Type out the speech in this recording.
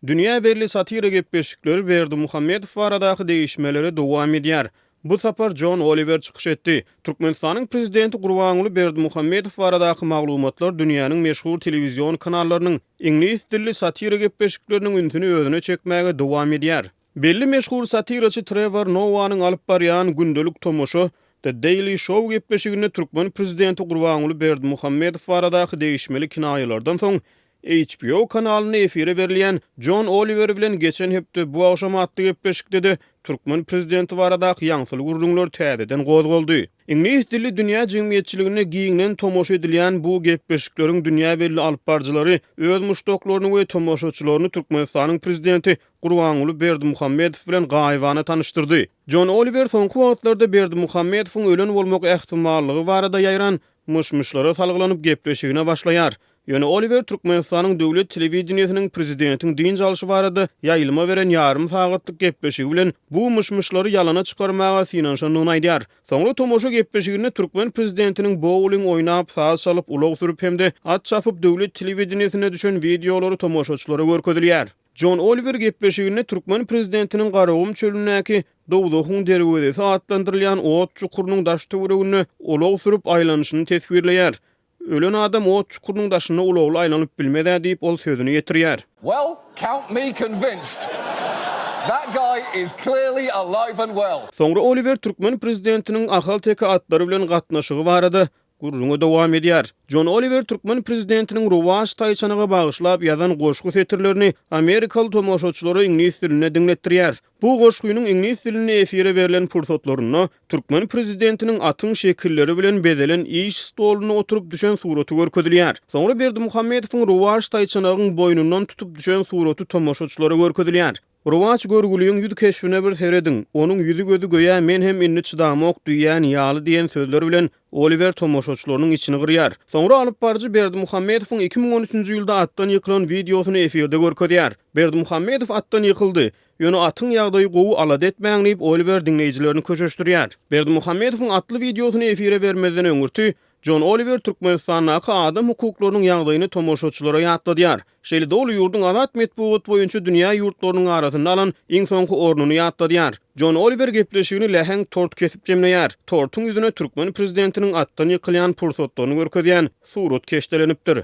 Dünýä belli satira gepleşikleri Berdimuhamedow baradaky degişmeleri dowam edýär. Bu sapar Jon Oliwer çykyş etdi. Türkmenistanyň prezidenti Gurbanguly Berdimuhamedow baradaky maglumatlar dünýäniň meşhur telewizion kanallarynyň iňlis dilli satira gepleşikleriniň ünsüni özüne çekmäge dowam edýär. Belli meşhur satiraçy Trewor Noanyň alyp barýan gündelik tomaşa The Daily Show gepleşiginde türkmen prezidenti Gurbanguly Berdimuhamedow baradaky degişmeli kinaýalardan soň HBO kanalynda efire berilýän Jon Oliwer bilen geçen hepde bu agşam atly gepleşikde-de türkmen prezidenti baradaky ýaňsyly gürrüňler täzeden gozgaldy. Iňlis dilli dünýä jemgyýetçiliginde giňden tomaşa edilýän bu gepleşikleriň dünýä belli alypbaryjylary öz muşdaklaryny we tomaşaçylaryny Türkmenistanyň prezidenti Gurbanguly Berdimuhamedow bilen gaýybana tanyşdyrdy. Jon Oliwer soňky wagtlarda Berdimuhamedowyň ölen bolmak ähtimallygy barada ýaýran myş-myşlara salgylanyp gepleşigine başlaýar. Ýöne Oliwer Türkmenistanyň döwlet telewideniýesiniň prezidentiň dynç alşy barada ýaýlyma beren ýarym sagatlyk gepleşigi bilen bu myş-myşlary ýalana çykarmaga synanyşandygyny aýdýar. Soňra tomaşa gepleşiginde türkmen prezidentiniň bouling oýnap, saz çalyp, ulag sürüp hem-de at çapyp döwlet telewideniýesinde düşen wideolary tomaşaçylara görkezilýär. Jon Oliwer gepleşiginde türkmen prezidentiniň Garagum çölündäki Dowzahyň derwezesi atlandyrylýan ot çukurynyň daş-töwereginde ulag sürüp aýlanyşyny teswirleýär. Ölen adam ot çukurynyň daşynda ulagly aýlanyp bilmez-ä diýip, ol sözüni ýetirýär. Well, count me convinced. That guy is clearly alive and well. Soňra Oliwer türkmen prezidentiniň ahalteke atlary bilen gatnaşygy barada gürrüňe dowam edýär. Jon Oliwer türkmen prezidentiniň rowaç taýçanaga bagyşlap ýazan goşgy setirlerini amerikaly tomaşaçylara iňlis dilinde diňletdirýär. Bu goşgynyň iňlis dilinde efire berlen pursatlarynda türkmen prezidentiniň atyň şekilleri bilen bezelen iş stolunda oturyp düşen suraty görkezilýär. Soňra Berdimuhamedowyň rowaç taýçanagyň boýnundan tutup düşen suraty tomaşaçylara görkezilýär. Rowaç görgüliň ýüz keşbine bir serediň, onuň ýüzi-gözi göýä men hem indi çydamok diýýän ýaly diýen sözler bilen Oliwer tomaşaçylarynyň içini gyrýar. Soňra alypbaryjy Berdimuhamedowyň 2013-nji ýylda atdan ýykylan wideosyny efirde görkezýär. Berdimuhamedow atdan ýykyldy. Ýöne atyň ýagdaýy gowy alada etmäň diýip Oliwer diňleýjilerini köşeşdirýär. Berdimuhamedowyň atly wideosyny efire bermezden öňürti, Jon Oliwer Türkmenistandaky adam hukuklarynyň ýagdaýyny tomaşaçylara ýatladýar. Şeýle-de ol ýurduň azat metbugat boýunça dünýä ýurtlarynyň arasynda alan iň soňky ornuny ýatladýar. Jon Oliwer gepleşigini läheň tort kesip jemleýär. Tortuň ýüzüne türkmen prezidentiniň atdan ýykylýan pursatlaryny görkezýän surat keşdelenipdir.